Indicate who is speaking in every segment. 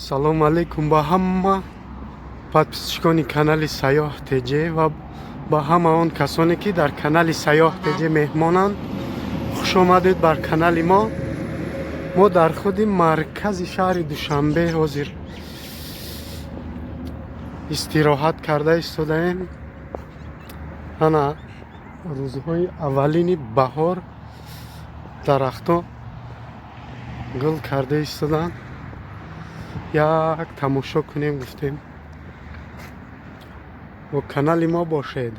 Speaker 1: Салому алейкум ба ҳама подписчикони канали Сайёҳ ТЖ ва ба ҳама он касоне, ки дар канали Сайёҳ ТЖ меҳмонанд. Хуш омадед бар канали мо. Мо дар худи маркази шаҳри Душанбе ҳозир истироҳат карда истодаем. Ана рӯзҳои аввалини баҳор, дарахтҳо гул карда истоданд. Як тамошо кунем гуфтем. Бо канали мо бошед.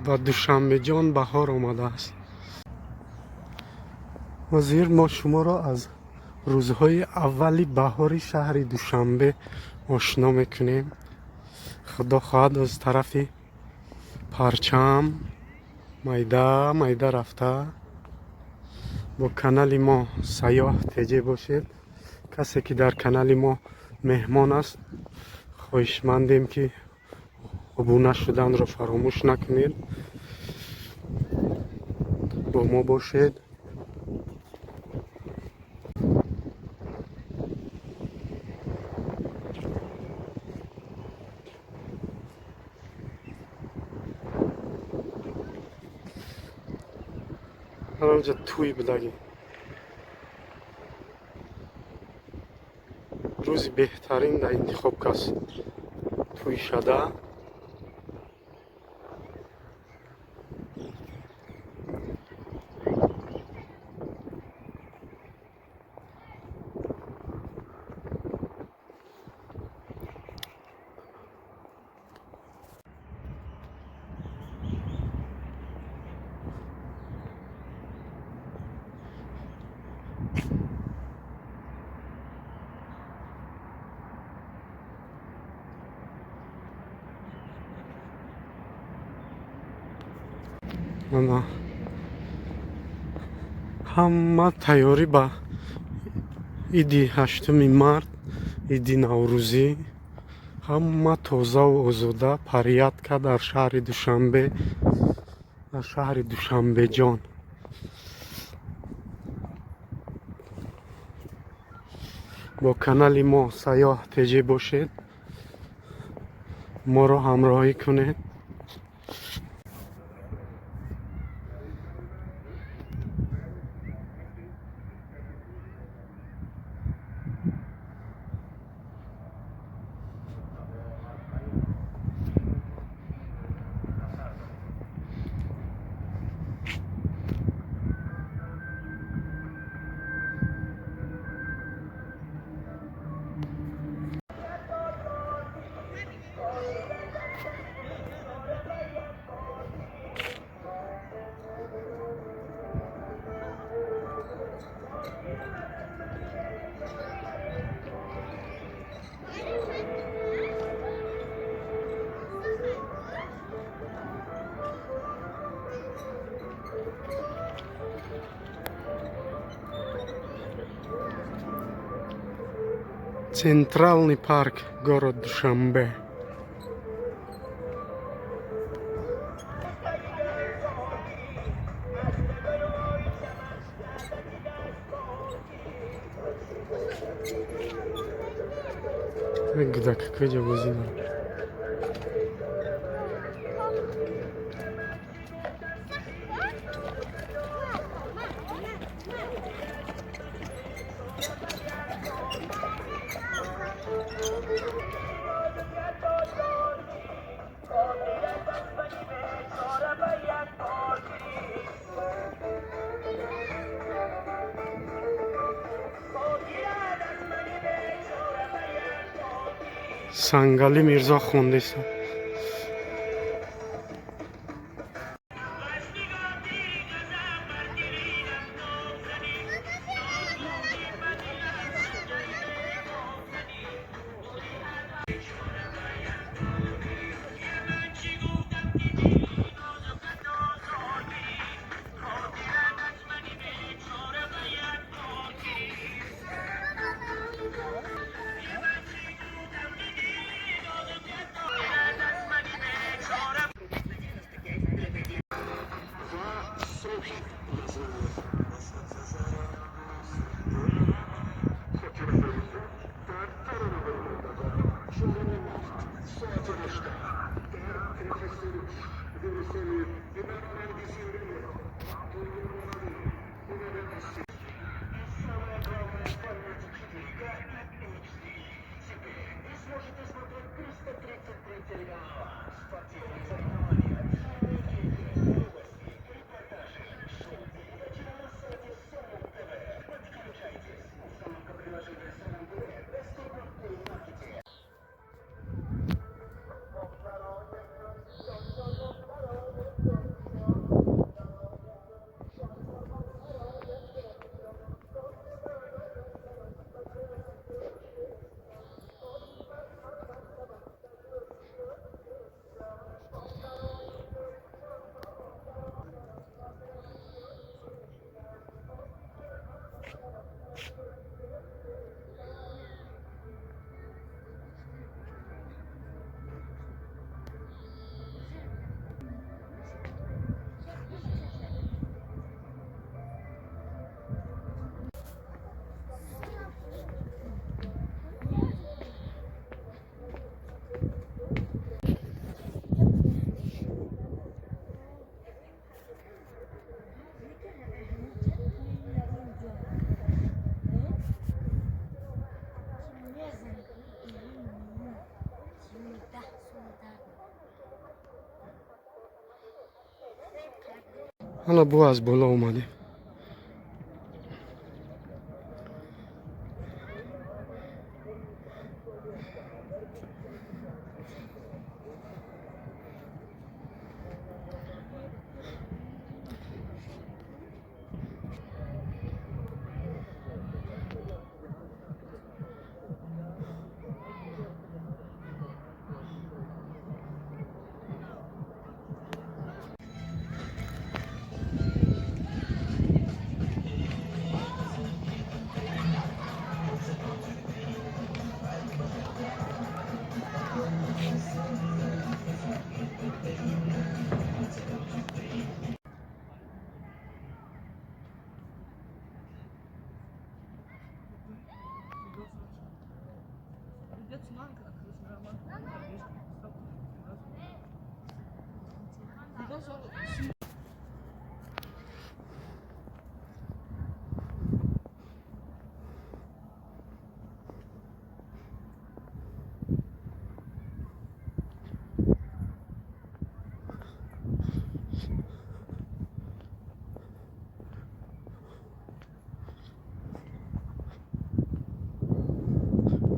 Speaker 1: Ба Душанбеҷон баҳор омадааст. Ҳозир мо шуморо аз рӯзҳои аввали баҳори шаҳри Душанбе ошно мекунем. Худо хоҳад, аз тарафи Парчам майда майда рафта. Бо канали мо Сайёҳ ТЖ бошед. Касе ки дар канали мо меҳмон аст, хоҳишмандем, ки обуна шуданро фаромӯш накунед, бо мо бошед. Ҳаронҷа тӯй будагӣ, рӯзи беҳтарин дар интихоб кас тӯй шада. Ана ҳама тайёрӣ ба иди 8-уми март, иди Наврӯзӣ. Ҳама тозаву озода, порядка дар шаҳри Душанбе, дар шаҳри Душанбеҷон. Бо канали мо Сайёҳ ТЖ бошед, моро ҳамроҳӣ кунед. Центральный парк, город Душанбе. Гудакакои ҷо бозӣ дорад. Сангали Мирзо хондеса. Ҳала бо аз боло омадем.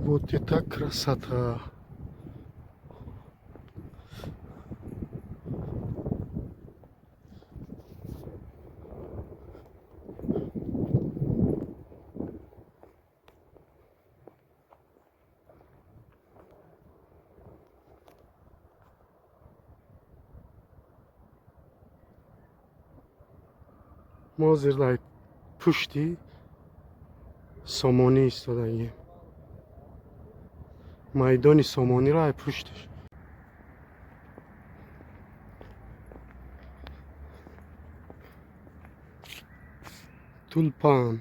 Speaker 1: Вот это красота! Мо ҳозир дар пушти Сомонӣ истодаем. Майдони Сомониро ай пушташ. Тулпан.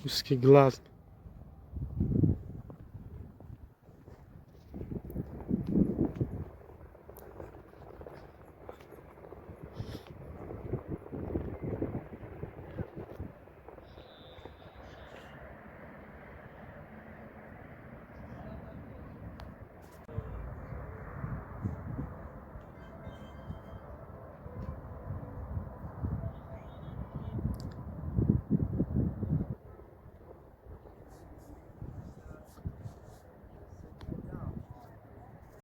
Speaker 1: Узкий глаз.